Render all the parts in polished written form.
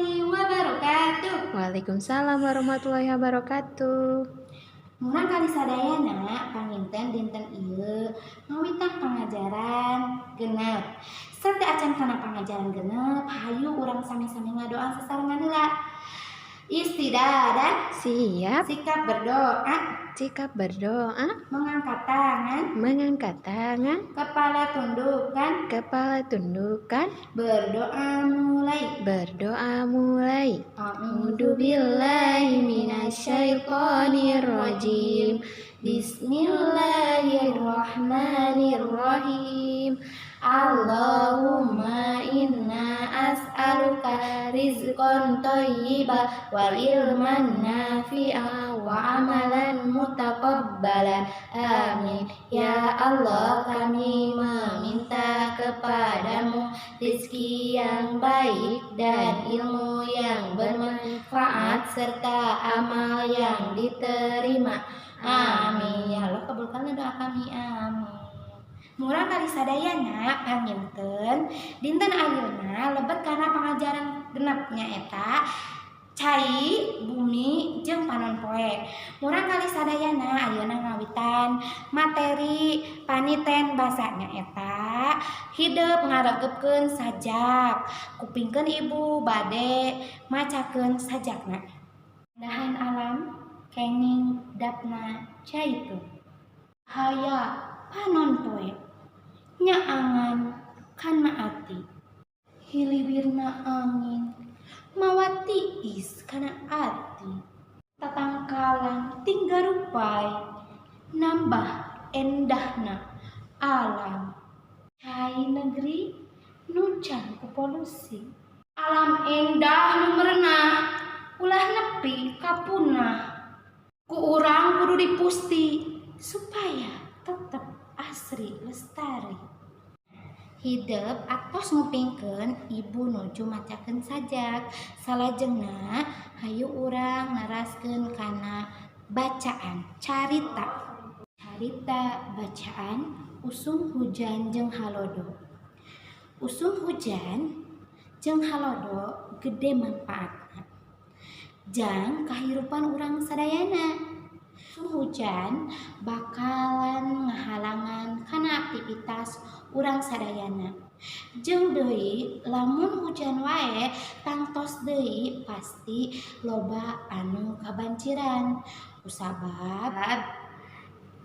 Warahmatullahi wabarakatuh. Waalaikumsalam warahmatullahi wabarakatuh. Murangkalih sadayana, panginten dinten ieu ngawitan pangajaran 6. Sateuacan kana pangajaran 6, hayu urang sami-sami ngadoa sasarengan heula. Istidadah. Siap. Sikap berdoa. Sikap berdoa. Mengangkat tangan. Mengangkat tangan. Kepala tundukkan. Kepala tundukkan. Berdoa mulai. Berdoa mulai. A'udzu billahi minasyaitonir rajim. Bismillahirrahmanirrahim. Allahumma inna as'aluka rizqan thayyiban wa ilman nafi'a wa amalan mutaqabbalan. Amin. Ya Allah, kami meminta kepadamu rizki yang baik dan ilmu yang bermanfaat serta amal yang diterima. Amin. Ya Allah, kabulkanlah doa kami. Amin. Murangkalih sadayana, panginten dinten ayeuna lebet kana pangajaran 6, nyaeta cai bumi jeung panon poe. Murangkalih sadayana, ayeuna ngawitan materi paniten basa, nyaeta hidep ngaregepkeun sajak. Kupingkeun, ibu bade macakeun sajakna. Dahan alam kenging dapna caitun. Haya panon poe nyaangan kana ati. Hiliwirna angin mawa tiis kana ati. Tatangkalan tinggal rupai nambah endahna alam. Cai negeri nu can ku polusi. Alam endah nu merenah ulah nepi ka punah. Ku urang kudu dipusti supaya tetep asri lestari. Hidep atos ngupingkeun ibu nuju macakeun sajak. Salajengna hayu urang neraskeun kana bacaan carita. Carita bacaan Usum Hujan jeung Halodo. Usum hujan jeung halodo gede manfaatna jang kahirupan urang sadayana. Usum hujan bakalan ngahalangan kana aktivitas urang sadayana. Jeung deui lamun hujan wae tangtos deui pasti loba anu kabanjiran kusabab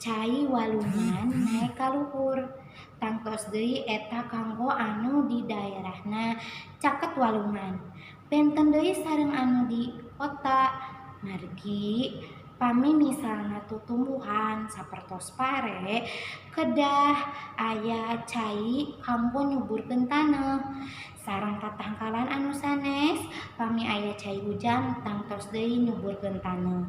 cai walungan naek ka luhur. Tangtos deui eta kanggo anu di daerahna caket walungan. Benten deui sareng anu di kota, margi pami misalna tutumbuhan sapertos pare kedah aya cai kanggo nyuburkeun taneuh. Sareng tatangkalan anu sanes, pami aya cai hujan tangtos deui nyuburkeun taneuh.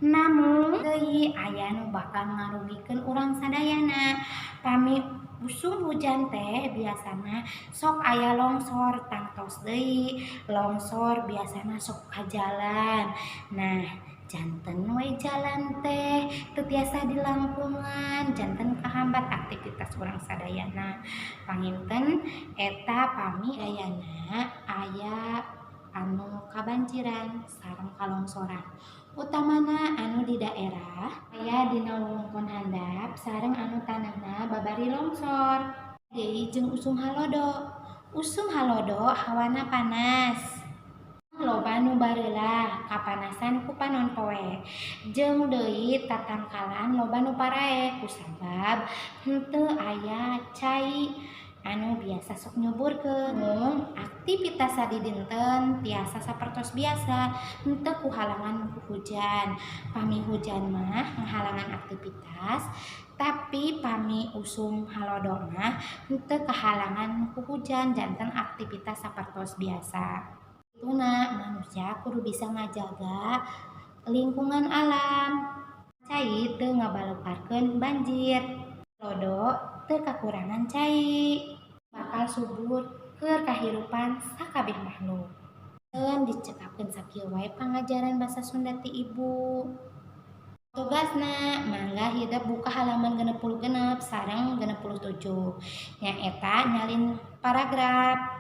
Namun deui aya nu bakal ngarugikeun urang sadayana. Pami usum hujan teh biasana sok aya longsor, tangtos deui longsor biasana sok ka jalan. Nah, janten we jalan teh teu tiasa dilangkungan, janten kahambat aktivitas urang sadayana. Panginten eta pami dayana aya anu kabanjiran sareng kalongsoran, utamana anu di daerah aya dina wewengkon handap sareng anu tanahna babari longsor. Deui jeung usum halodo. Usum halodo hawana panas, loba nu bareulah kapanasan ku panon poe. Jeung deui tatangkalan loba nu paraeh kusabab henteu aya cai anu biasa sok nyuburkeun. Mung aktivitas sadidinten tiasa sapertos biasa, henteu kuhalangan ku hujan. Pami hujan mah ngahalangan aktivitas, tapi pami usum halodo mah henteu kahalangan ku hujan, janten aktivitas sapertos biasa. Tuna manusia kudu bisa ngajaga lingkungan alam. Cai teu ngabalukarkeun banjir. Halodo teu kakurangan cai, bakal subur keur kahirupan sakabeh makhluk. Dicekapkeun sakieu wae pangajaran basa Sunda ti ibu. Tugasna mangga hidep buka halaman 66 sareng 67, nyaeta nyalin paragraf.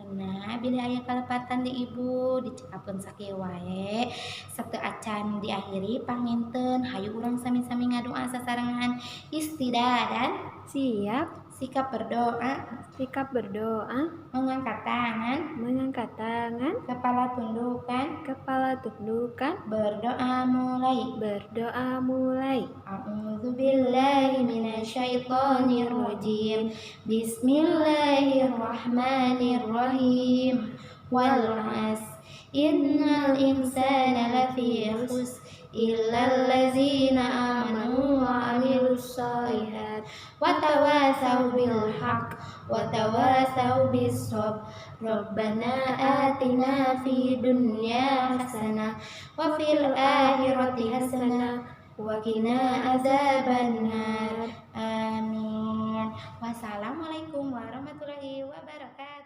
Pangapuntenna bilih aya kalepatan di ibu, dicekapkeun sakieu wae. Sateuacan diakhiri panginten, hayu urang sami-sami ngadoa sasarengan. Istidadan. Siap. Sikap berdoa. Sikap berdoa. Mengangkat tangan. Mengangkat tangan. Kepala tundukkan. Kepala tundukkan. Berdoa mulai. Berdoa mulai. A'udzu billahi minasyaitonir rajim. Bismillahirrahmanirrahim. Wal 'asr. Innal insana lafi khusr illa allazina amanu wa 'amilus shalihat wa tawasaw bil haqq wa tawasaw bis sabr. Rabbana atina fid dunya hasanah wa fil akhirati hasanah wa qina azabannar. Amin. Wassalamualaikum warahmatullahi wabarakatuh.